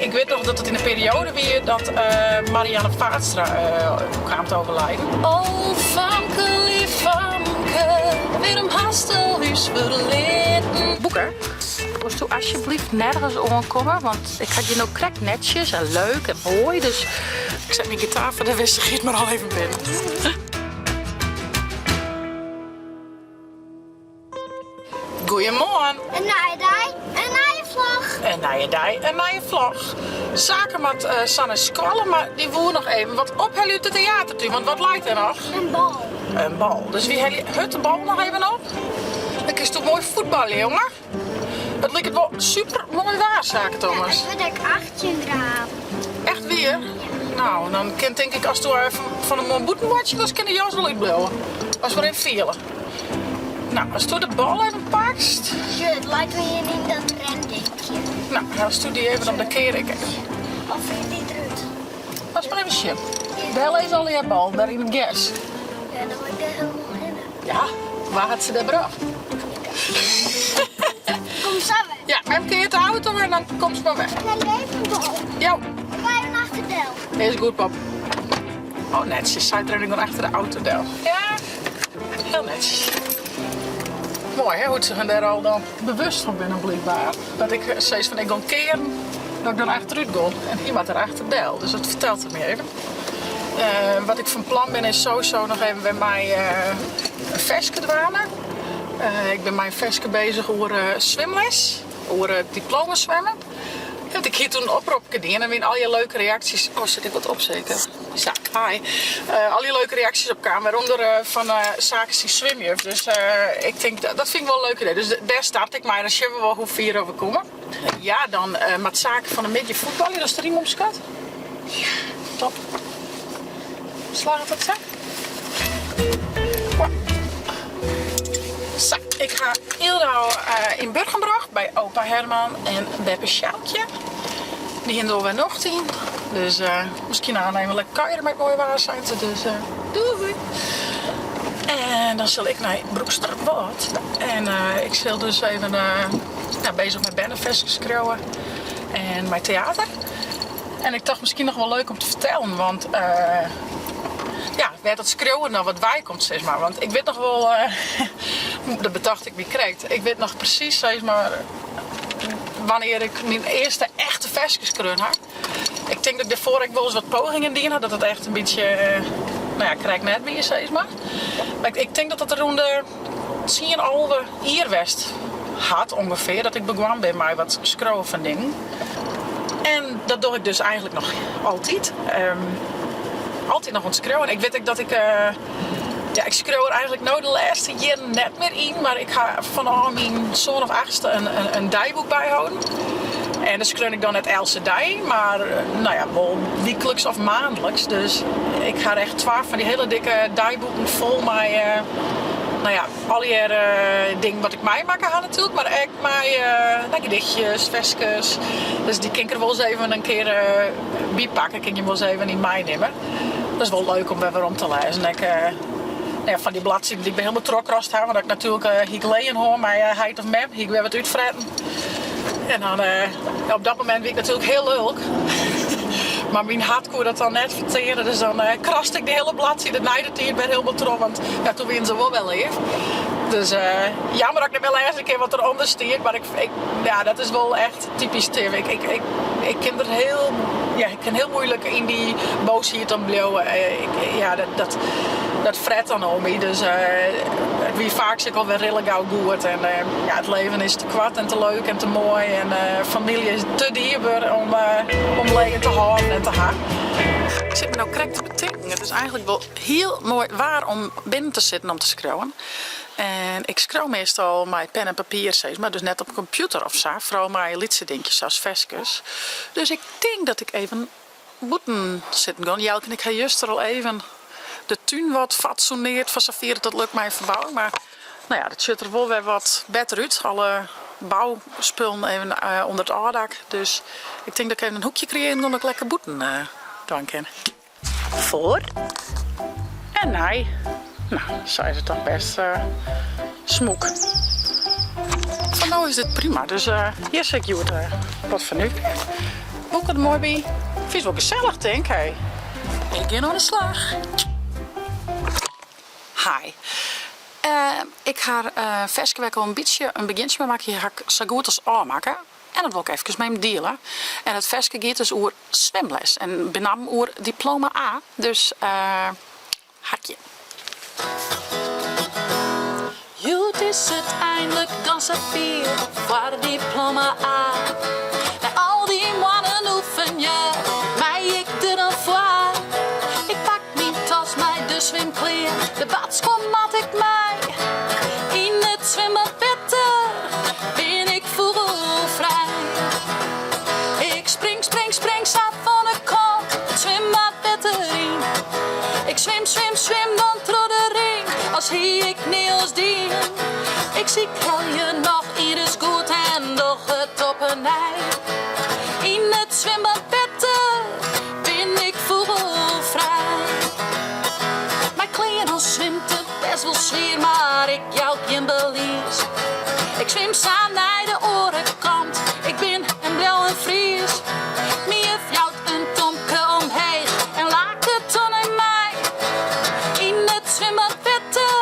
Ik wit noch dat it yn de perioade wie dat Marianne Vaatstra kaam te overlijden. Oh famke, lief famke, wêrom hasto ús ferlitten? Boeke, wolsto alsjeblieft nergens oankomme, want ik ha dy no krekt netsjes en leuk en moai, dus ik set myn gitaar foar de wissichheid mar al even binnen. Goeiemoarn. In nije dei, in nije vlog. In nije dei, in nije vlog. Sake moat sa nei skoalle, mar dy woe noch even wat ophelje út de teatertún, want wat leit der noch? In bal. In bal. Dus wy helje hurd de bal noch even op. Dan kinsto moai fuotbalje, jonge. It liket wol super moai waar, Sake Thomas. Ja, it wurdt ek 18 graden. Echt wier? Nou, dan kin tink ik asto fan 'e moarn bûten boartsje wolst, kin de jas wol útbliuwe. As we even fiele. Nou, asto de bal even pakst. Sjoch, it leit wol hjir yn dat rendinkje. Nou, hellst dy even op de kear ik even. Of is dy derút? Moatst mar even sjen. Dêr lizze allegear ballen, dêr yn it gers. Ja, dan moat ik dêr helemaal hinne. Ja, wa hat se dêr brocht? Kom sa wer. Ja, mem keart de auto en dan komst mar wer. Helje even in bal. Jo. Ik ga even achter del. Is goed, pap. Oh, netsjes. Sy rint gewoan achter de auto del. Ja, hiel netsjes. Moai hè, hoe't se hun dêr al dan bewust fan binne blykber. Dat ik sis fan ik gon kearen, dat ik dan achterút gon. En hy moat der achter del, dus dat fertelt er my even. Wat ik fan plan bin is sowieso noch even wer mei in ferske dwaan. Ik bin mei in ferske bezich oer swimles, oer it diploma swimmen. Want ik hie toen in opropke dien en wiene allegear leuke reaksjes. Oh, sit ik wat op seker? Sa, hi. Allegear leuke reaksjes op kaam, wêrûnder fan Sake syn swimjuf. Dus ik tink, dat fyn ik wol in leuk idee. Dus dêr start ik mei en dan sjogge we wol hoe fier oft we komme. Ja, dan moat Sake fan 'e middei fuotbalje. Dochst de rym om, skat? Ja. Top. Slagget dat sa? Sa, ik ha Ildau yn Burgum brocht by opa Herman en beppe Sjoukje. Dy hiene der wol wer nocht yn. Dus miskien ha even lekker kuiere mei it moaie waar, seit se. Dus doei! En dan sil ik nei Broeksterwâld. En ik sil dus even bezich mei berneferskes skriuwe en mei teater. En ik tocht miskien noch wol leuk om te fertellen, want ja, wêr't dat skriuwen dan wat wei komt sis mar. Want ik wit noch wol, dat betocht ik my krekt, ik wit noch presys sis mar wannear ik myn earste echte ferske skreaun ha. Ik tink dat ik dêrfoar ek wolris wat pogingen dien ha, dat it echt in bytsje, no ja, krekt net wie sis mar. Mar ik tink dat dat rûn de tsien, 11 jier west hat ûngefear, dat ik begûn bin mei wat skriuwen fan dingen. En dat doch ik dus eigentlik noch altyd. Altyd noch oan it skriuwen. Ik wit ek dat ik, ja, ik skriuw der eigentlik no de lêste jierren net mear yn, mar ik ha fanôf myn sân of achtste in deiboek byholden. En dêr skreaun ik dan net eltse dei, mar no ja, wol wykliks of maandliks. Dus ik ha echt twa fan dy hiele dikke deiboeken fol mei, no ja, Allegear dingen wat ik meimakke ha natuerlik, mar ek mei gedichtjes, ferskes. Dus dy kin ik der wolris even in kear by pakke, kin ik jim wolris even yn meinimme. Dat is wol leuk om wer werom te lêzen. Ek fan dy bladsiden dy't ik wer hielendal trochkrast ha, want ik natuerlik hie ik leien hân mei heit of mem, hie ik wer wat útfretten. En dan op dat momint wie ik natuerlik hiel lulk. Mar myn hert koe dat dan net ferteare, dus dan kraste ik de hiele bladside nei de tiid wer hielendal troch, want ja, toen wiene se wol wer leaf. Dus jammer dat ik net mear lêze kin wat derûnder stiet, mar ik, ik, ja, dat is wol echt typysk Tim. Ik, ik, ik, ik kin der hiel, ja, ik kin hiel muoilik yn dy boosheid dan bliuwe. Ik, ja, dat, dat, dat fret dan oan my. Dus it wie faaks ek alwer rillegau goed. En ja, it leven is te koart en te leuk en te moai. En famylje is te dierber om, om leien te hâlden en te ha. Ik sit my no krekt te betinken, it is eigentlik wol hiel moai waar om binnen te sitten om te skriuwen. En ik skriuw meastal mei pen en papier sis mar, dus net op kompjûter of sa, foaral mei lytse dinkjes sa as ferskes. Dus ik tink dat ik even bûten sitten gean. Jelke en ik ha juster al even de tún wat fatsoeneard foar safier dat dat lukt mei in ferbouwing. Mar no ja, dat sjocht der wol wer wat better út. Alle bouspullen even ûnder it ôfdak. Dus ik tink dat ik even in hoekje kreëarje gean dat ik lekker bûten dwaan kin. Foar en nei. No, sa is it toch best smûk. Foar no is dit prima, dus hjir sil ik hjoed wat fan út. Boeke der moai by. Fynst wol gesellich tink, hé. Ik gean oan de slach. Hi. Ik ha ferske wêr't ik al in bytsje in begjintsje mei makke, ha ik sa goed as ôfmakke. En dat wol ik efkes mei jim diele. En it ferske giet dus oer swimles en benammen oer diploma A. Dus harkje. Hjoed is it einlik dan safier foar diploma A. Nei al dy moannen oefenje mei ik der dan foar. Ik pak myn tas mei de swimklean, de badskuon moat ek mei. Yn it swimbadwetter bin ik fûgelfrij. Ik spring, spring, spring sa fan 'e kant it swimbadwetter yn. Ik swim, swim, swim dan troch de ring as hie ik nea oars dien. Ik sykhelje noch ienris goed en doch it op 'e nij. Yn it swimbadwetter bin ik fûgelfrij. Mei klean oan swimt it bêst wol swier, mar ik jou gjin belies. Ik swim sa nei de oare kant, ik bin en bliuw in Fries. Myn juf jout in tomke omheech en laket dan nei my. Yn it swimbadwetter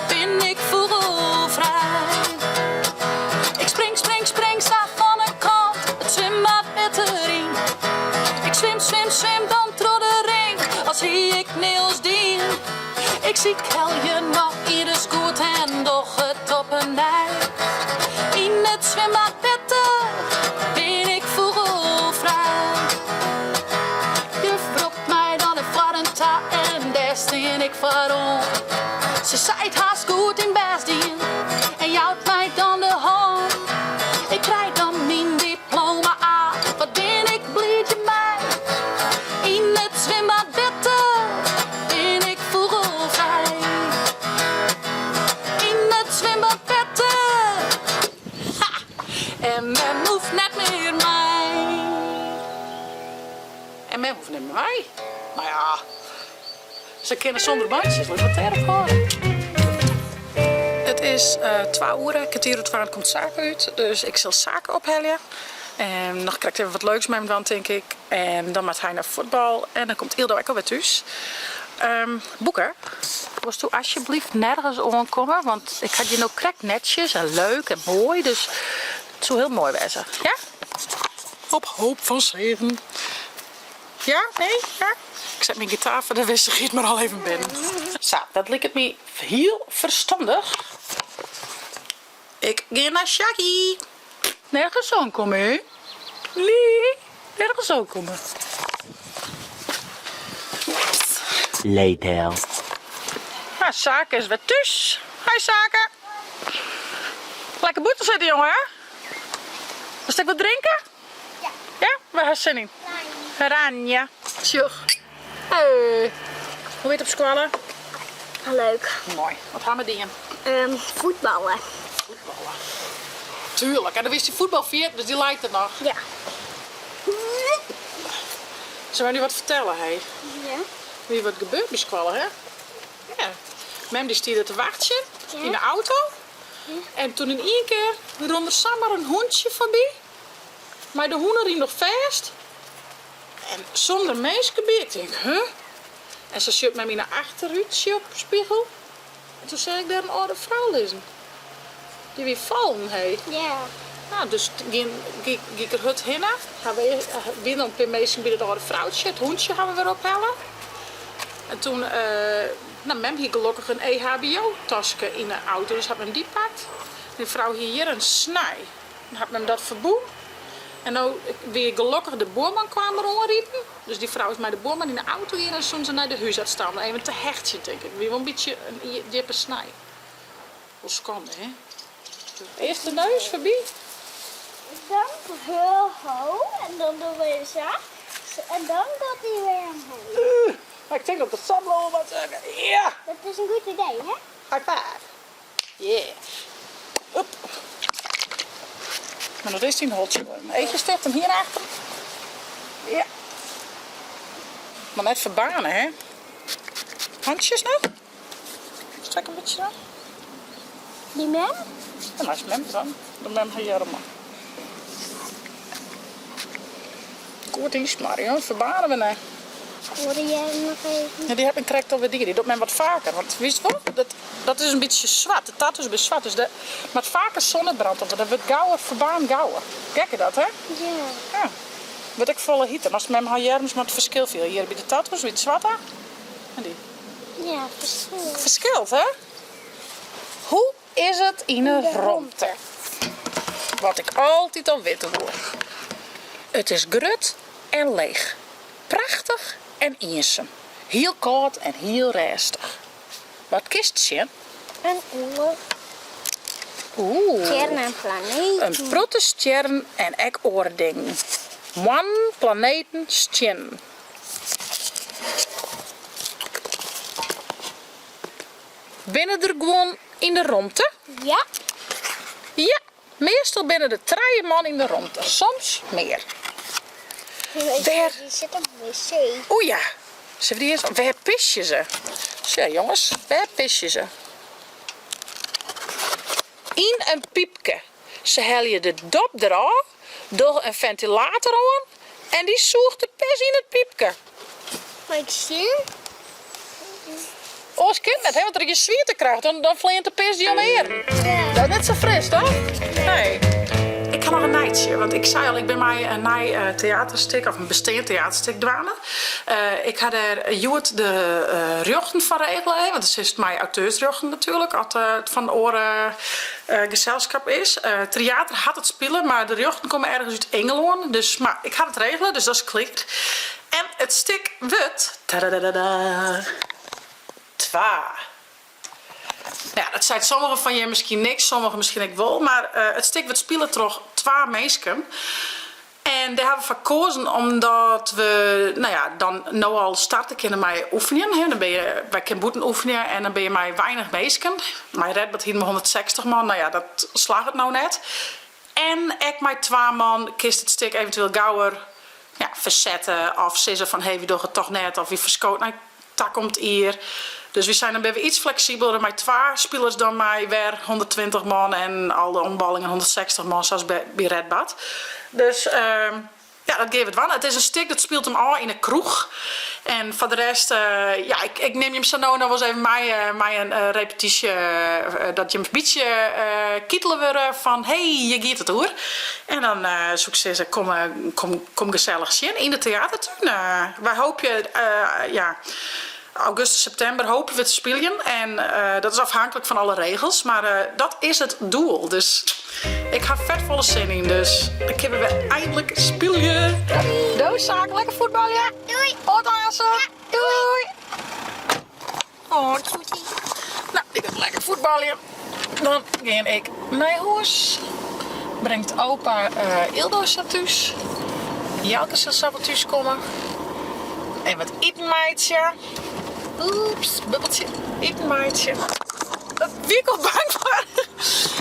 bin ik fûgelfrij. Ik spring, spring, spring sa fan 'e kant it swimbadwetter yn. Ik swim, swim, swim dan troch de ring as hie ik nea oars dien. Ik sykhelje noch ienris goed en doch it op 'e nij. Yn it swimbadwetter bin ik fûgelfrij. Juf ropt my dan nei foaren ta en dêr stean ik foaroan. Se seit hast goed dyn bêst dien en jout my dan de hân. Ik krij dan myn diploma A, wat bin ik bliid hjirmei. Yn it swimbadwetter bin ik fûgelfrij. Yn it swimbadwetter, ha! En mem hoecht net mear mei. En mem hoecht net mear mei. No ja, se kinne sûnder bantsjes, lit wat dêrop hâlde. It is twa oere, kertier oer twaen komt Sake út, dus ik sil Sake ophelje. En noch krekt even wat leuks mei him dwaan tink ik. En dan moat hy nei fuotbal en dan komt Ildo ek alwer thús. Boeke, wolsto asjebleaft nergens oankomme, want ik ha dy no krekt netsjes en leuk en moai, dus it soe hiel moai wêze. Ja? Op hoop fan segen. Ja? Nee? Ja? Ik set myn gitaar foar de wissichheid mar al even binnen. Sa, dat liket my hiel ferstannich. Ik gean nei Shaggy. Nergens oankomme, hè? Nee, nergens oankomme. Later. Nou, Sake is wer thús. Hi Sake. Lekker bûten sitte, jonge, hè? Wolst ek wat drinke? Ja. Ja? Wêr hast sin yn? Oranje. Sjoch. Hey. Hoe wie it op skoalle? Leuk. Moai. Wat ha we dien? Fuotballen. Fuotballen. Tuurlijk. En dan wist dy fuotbal ferjitten, dus dy leit der noch. Ja. Sille we nu wat fertelle, hé? Ja. Wie wat gebeurd by skoalle, hè? Ja. Mem dy stie der te wachtsjen yn de auto. En toen yn ien kear rûn der samar in hûntsje foarby. Mei de hûneriem noch fêst. En sûnder minsken by. Ik tink, huh? En sa sjocht mem yn 'e achterútsjochspegel. En toen seach ik dêr in âlde frou lizzen. Dy wie fallen, hé. Ja. Nou, dus gie ik der hurd hinne. Wiene noch in pear minsken by dat âlde froutsje. It hûntsje ha we wer ophelle. En toen, nou, mem hie gelokkich in EHBO-taske yn 'e auto, dus hat mem dy pakt. Dy frou hie hjir in snij. Dan hat mem dat ferbûn. En no wie gelokkich de buorman kwam der oanriden. Dus dy frou is mei de buorman yn de auto gien en soene se nei de húsarts ta om even te hechtsjen tink ik. Wie wol in bytsje in djippe snij. Wol skande hè. Earst de neus foarby. Dan heel hoog en dan doen we zo. En dan gaat hij weer omhoog. Maar ik denk dat het zo bliuwe moat. Ja! Dat is een goed idee hè? High five. Yeah. Up. Mar dat is dyn holtsje. Eefje sticht him hier achter. Ja. Mar net ferbaarne, hè? Hantsjes noch? Strek in bytsje dan. Dy mem? Ja, mei mem dan. De mem har earm. Goed ynsmarre, jong. Ferbaarne we net. Oare earm noch even. Ja, dy ha ik krekt alwer dien. Dy docht men wat faker. Want witst wol, dat, dat is in bytsje swart. De tattoos binne swart, dus dêr moat faker zonnebrand op. Want dat wurdt gauwer, ferbaarnt gauwer. Gek is dat, hè? Ja. Ja. Wurdt ek folle hiter. Moatst mem har earms mar it ferskil fiele. Hjir by de tattoos, by it swarte en dy. Ja, ferskilt. Ferskilt, hè? Hoe is it yn 'e romte? Wat ik altyd al witte woe. It is grut en leech. Prachtich en iensum. Hiel kâld en hiel rêstich. Wat kinst sjen? In oer. Oeh. Stjerren en planeten. In protte stjerren en ek oare dingen. Moannen, planeten, stiennen. Binne der guon yn de romte? Ja. Ja, meastal binne der trije man yn de romte, soms mear. Wêr. Dy sit op de wc. O ja, sille we dy earst. Wêr pisje se? Sjoch jonges, wêr pisje se? Yn in pypke. Se helje de dop derôf, dogge in fentilator oan en dy sûcht de pis yn it pypke. Mei ik sjen? Oars kin it net, hè, want as der gjin swiertekracht, dan, dan fleant de pis dy om earen. Dat is net sa fris, toch? Nee. Ik ha noch in nijtsje, want ik sei al, ik bin mei in nij eh, teaterstik, of in besteand teaterstik dwaande. Eh, ik ha dêr hjoed de eh, rjochten foar regele, hè, want it is mei auteursrjochten natuerlik, as it fan oare geselskap is. Tryater hat it spile, mar de rjochten komme ergens út Ingelân. Dus, mar ik ha it regele, dus dat is klear. En it stik wurdt, tadadada, Twa. Ja, dat seit sommigen fan jim miskien niks, sommigen miskien ek wol, mar it stik wurdt spile troch twa minsken. En dêr hawwe we foar koazen omdat we, no ja, dan no al starte kinne mei oefenjen. Hè, dan binne je, wy kinne bûten oefenje en dan binne je mei weinich minsken. Mei Redbad hiene we 160 man, no ja, dat slagget no net. En ek mei twa man kinst it stik eventueel gauwer, ja, fersette of sizze fan hé, wy dogge it toch net of wy ferskowe it nei takommend jier. Dus wy seinen dan binne we iets fleksibeler mei twa spilers dan mei wer 120 man en al de omballingen 160 man sa as by Redbad. Dus ja, dat gean we dwaan. It is in stik dat spilet him ôf yn 'e kroech. En foar de rest, ja, ik nim jim sa no en dan wolris even mei mei in repetysje dat jim in bytsje kitele wurde fan hé, hjir giet it oer. En dan soe ik sizze, kom, kom, kom gesellich sjen yn de teatertún. Wy hoopje, ja, augustus, septimber hoopje we te spyljen. En dat is afhanklik fan alle regels, mar dat is it doel. Dus ik ha fet folle sin yn, dus dan kinne we wer eindlik spylje. Doei Saak, lekker fuotbalje. Doei. Oant aansen. Doei. Oh, cutie. Nou, ik ga lekker voetballen. Dan gean ik nei hûs. Bringt opa uh, Ildo sa thús. Jelke sil sa wol thús komme. En wat iten meitsje. Oeps, bubbeltsje. Iten meitsje. Dat wie ik al bang foar.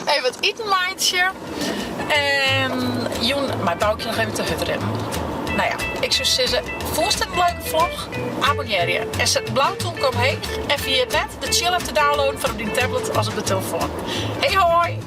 Even wat iten meitsje. En jûn mei Boukje noch even te hurdrinnen. Nou ja, ik soe sizze, fûnst dit in leuke vlog? Abonnearje en set it blau tûmke omheech. En ferjit net de Tsjil app te downloaden foar op dyn tablet as op de telefoan. Hey hoi!